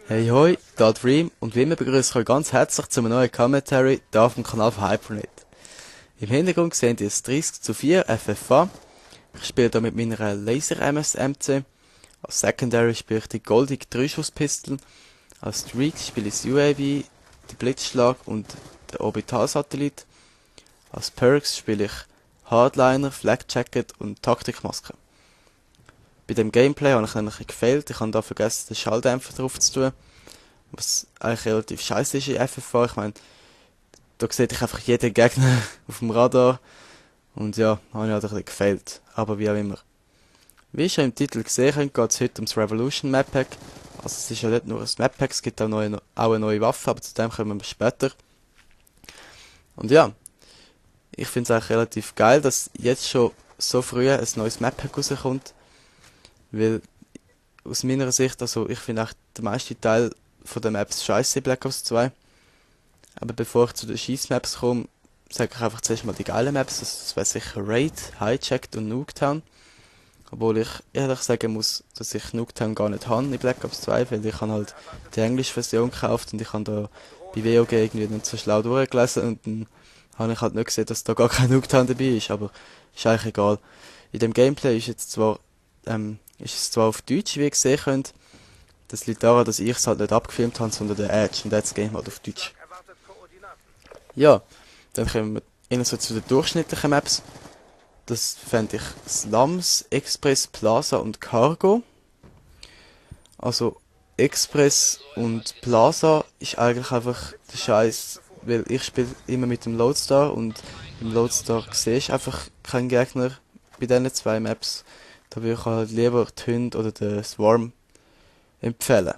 Hey hoi, da Dream und wie immer begrüße ich euch ganz herzlich zu einem neuen Commentary hier auf dem Kanal von Hypernet. Im Hintergrund sehen ihr das 30:4 FFA. Ich spiele hier mit meiner Laser MS MC. Als Secondary spiele ich die goldige 3-Schuss-Pistol. Als Streak spiele ich das UAV, die Blitzschlag und den Orbitalsatellit. Als Perks spiele ich Hardliner, Flak Jacket und Taktikmaske. Bei dem Gameplay habe ich nämlich gefailt. Ich habe da vergessen, den Schalldämpfer drauf zu tun. Was eigentlich relativ scheiße ist in FFA. Ich meine, da sehe ich einfach jeden Gegner auf dem Radar. Und ja, habe ich halt ein bisschen gefailt. Aber wie auch immer. Wie ihr schon im Titel gesehen habt, geht es heute ums Revolution Map Pack. Also es ist ja nicht nur ein Map Pack, es gibt auch eine neue Waffe, aber zu dem kommen wir später. Und ja, ich finde es eigentlich relativ geil, dass jetzt schon so früh ein neues Map Pack rauskommt. Weil aus meiner Sicht, also ich finde auch der meiste Teil von den Maps scheiße in Black Ops 2. Aber bevor ich zu den Scheiss-Maps komme, sage ich einfach zuerst mal die geilen Maps. Das wäre sicher Raid, Hijacked und Nuketown. Obwohl ich ehrlich sagen muss, dass ich Nuketown gar nicht habe in Black Ops 2, weil ich habe halt die englische Version gekauft und ich habe da bei WoG irgendwie nicht so schlau durchgelesen und dann habe ich halt nicht gesehen, dass da gar kein Nuketown dabei ist, aber ist eigentlich egal. In dem Gameplay ist es zwar auf Deutsch, wie ihr sehen könnt. Das liegt daran, dass ich es halt nicht abgefilmt habe, sondern der Edge und das Game halt auf Deutsch. Ja, dann kommen wir eher so zu den durchschnittlichen Maps. Das fände ich Slums, Express, Plaza und Cargo. Also Express und Plaza ist eigentlich einfach der Scheiß, weil ich spiele immer mit dem Lodestar und im Lodestar sehe ich einfach keinen Gegner bei diesen zwei Maps. Da würde ich halt lieber die Hunde oder den Swarm empfehlen.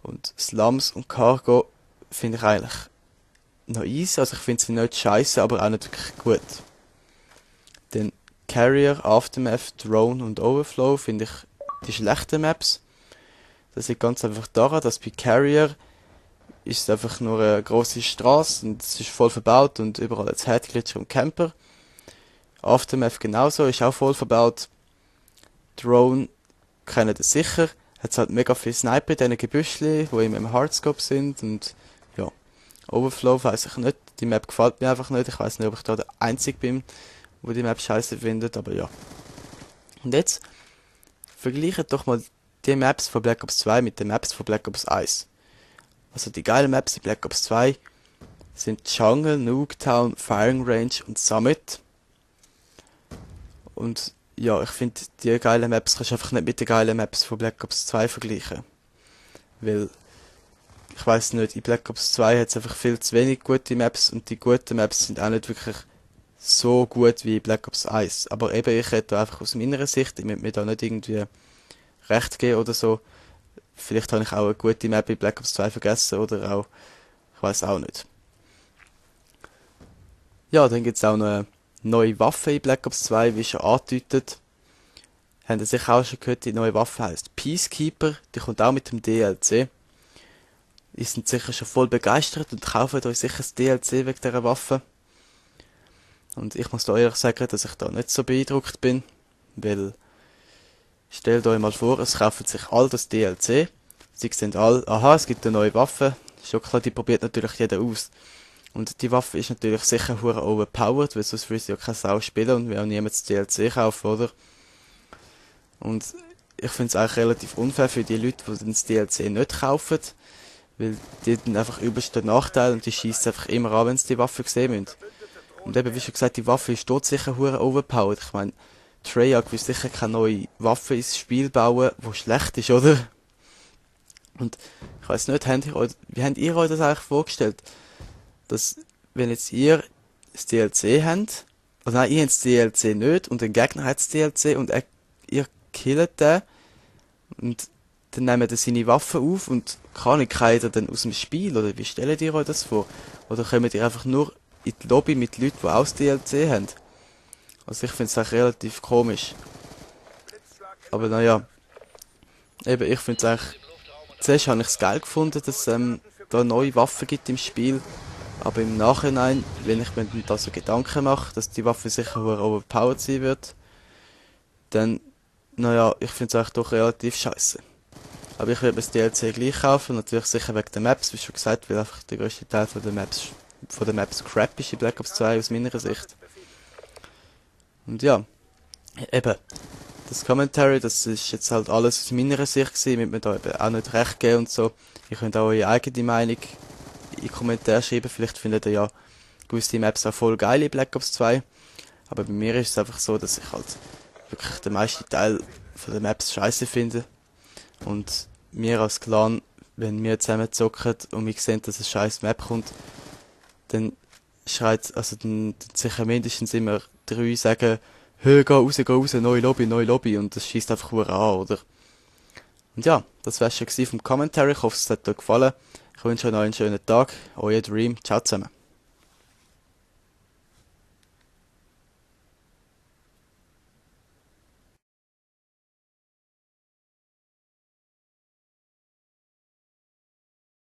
Und Slums und Cargo finde ich eigentlich noch easy, also ich finde sie nicht scheiße, aber auch nicht wirklich gut. Den Carrier, Aftermath, Drone und Overflow finde ich die schlechten Maps. Das liegt ganz einfach daran, dass bei Carrier ist es einfach nur eine grosse Straße und es ist voll verbaut und überall jetzt Headglitcher und Camper. Aftermath genauso, ist auch voll verbaut. Drone kennt ihr sicher. Hat halt mega viele Sniper in diesen Gebüschli, die immer im Hardscope sind und ja. Overflow weiss ich nicht, die Map gefällt mir einfach nicht. Ich weiss nicht, ob ich da der Einzige bin, wo die Map scheiße findet, aber ja. Und jetzt vergleicht doch mal die Maps von Black Ops 2 mit den Maps von Black Ops 1. Also die geilen Maps in Black Ops 2 sind Jungle, Nuketown, Firing Range und Summit. Und ja, ich finde, die geilen Maps kannst du einfach nicht mit den geilen Maps von Black Ops 2 vergleichen. Weil, ich weiss nicht, in Black Ops 2 hat es einfach viel zu wenig gute Maps und die guten Maps sind auch nicht wirklich so gut wie Black Ops 1. Aber eben, ich hätte da einfach aus meiner Sicht, ich möchte mir da nicht irgendwie recht geben oder so. Vielleicht habe ich auch eine gute Map in Black Ops 2 vergessen oder auch, ich weiß auch nicht. Ja, dann gibt es auch noch eine neue Waffe in Black Ops 2, wie schon angedeutet. Habt ihr sicher auch schon gehört, die neue Waffe heisst Peacekeeper, die kommt auch mit dem DLC. Ihr seid sicher schon voll begeistert und kauft euch sicher das DLC wegen dieser Waffe. Und ich muss da ehrlich sagen, dass ich da nicht so beeindruckt bin, weil stellt euch mal vor, es kaufen sich all das DLC. Sie sehen alle, aha, es gibt eine neue Waffe. Schon klar, die probiert natürlich jeder aus. Und die Waffe ist natürlich sicher hure overpowered, weil sonst würde sie ja keine Sau spielen und will auch niemand das DLC kaufen, oder? Und ich finde es eigentlich relativ unfair für die Leute, die das DLC nicht kaufen, weil die haben einfach übelsten Nachteil und die schießen einfach immer an, wenn sie die Waffe sehen müssen. Und eben, wie schon gesagt, die Waffe ist dort sicher hure overpowered. Ich meine, Treyarch will sicher keine neue Waffe ins Spiel bauen, die schlecht ist, oder? Und ich weiss nicht, wie habt ihr euch das eigentlich vorgestellt? Dass, wenn jetzt ihr das DLC habt, also nein, ihr habt das DLC nicht und der Gegner hat das DLC und ihr killt den und dann nehmt ihr seine Waffe auf und kann ich ihr dann aus dem Spiel, oder wie stellt ihr euch das vor? Oder kommt ihr einfach nur in die Lobby mit Leuten, die auch das DLC haben? Also ich finde es eigentlich relativ komisch. Aber naja, eben, ich finde es eigentlich, zuerst habe ich es geil gefunden, dass da neue Waffen gibt im Spiel. Aber im Nachhinein, wenn ich mir da so Gedanken mache, dass die Waffe sicher overpowered sein wird, dann, naja, ich finde es eigentlich doch relativ scheiße. Aber ich werde mir das DLC gleich kaufen, natürlich sicher wegen der Maps, wie schon gesagt, weil einfach der grösste Teil von der Maps crap ist in Black Ops 2 aus meiner Sicht. Und ja, eben, das Commentary, das ist jetzt halt alles aus meiner Sicht gewesen, mit mir da eben auch nicht recht geben und so. Ihr könnt auch eure eigene Meinung in die Kommentare schreiben, vielleicht findet ihr ja gewisse Maps auch voll geil in Black Ops 2. Aber bei mir ist es einfach so, dass ich halt wirklich den meisten Teil von den Maps scheiße finde. Und wir als Clan, wenn wir zusammen zocken und wir sehen, dass eine scheiß Map kommt, dann dann sicher mindestens immer 3 sagen, hey, geh raus, neue Lobby, und das schießt einfach hure an, oder? Und ja, das wär's schon gewesen vom Commentary, ich hoffe, es hat euch gefallen. Ich wünsche euch noch einen schönen Tag, euer Dream, ciao zusammen.